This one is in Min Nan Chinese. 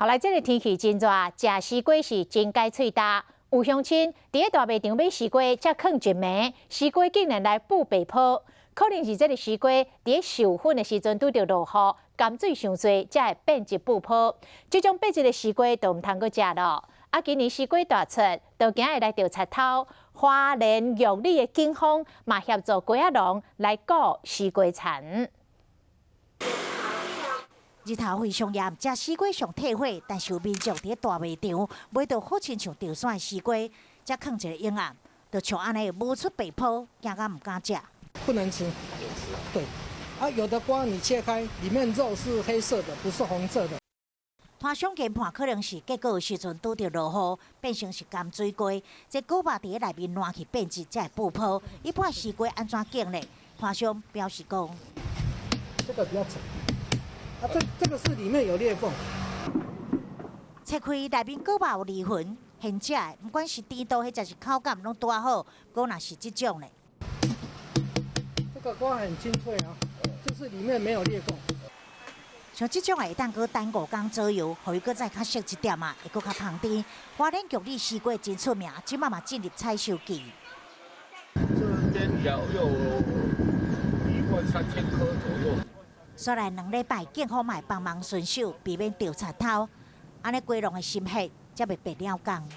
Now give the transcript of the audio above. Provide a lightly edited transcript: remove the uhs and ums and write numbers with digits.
好來，這个天氣真熱，食西瓜是真解喙焦。有鄉親佇咧大賣場買西瓜，才囥一暝，西瓜竟然來布白泡，可能是這个西瓜佇咧授粉的時陣拄著落雨，甘水傷濟，才會變質布泡。這種變質的西瓜就毋通閣食咯。啊，今年西瓜大出，就驚會來著賊偷。花蓮玉里的警方嘛協助瓜仔農來顧西瓜田。日頭非常炎，食西瓜上退火，但是有民眾佇咧大賣場買著好親像著山的西瓜，才囥一个湧仔，就像按呢摸出白泡，驚甲毋敢食。不能吃。對，啊，有的瓜你切開，裡面肉是黑色的，不是紅色的。攤商研判可能是結果的時陣拄著落雨，變成是鹹水瓜。這果肉佇咧內面爛去變質，才會布泡。一般西瓜按怎揀呢？攤商表示講：這個比較沉。啊，這個是裡面有裂縫。切開內面果肉有裂痕，現食的，毋管是甜度或者是口感，攏拄仔好。閣若是這種咧，這個瓜很清脆啊，就是裡面沒有裂縫。像這種會當閣等5工左右，予伊閣再較熟一點仔，會閣較芳甜。花蓮玉里西瓜真出名，這馬嘛進入採收季。這邊有1萬3千顆左右。煞來2禮拜，警方嘛會幫忙巡守，避免著賊偷。按呢瓜農的心血，才袂白了工。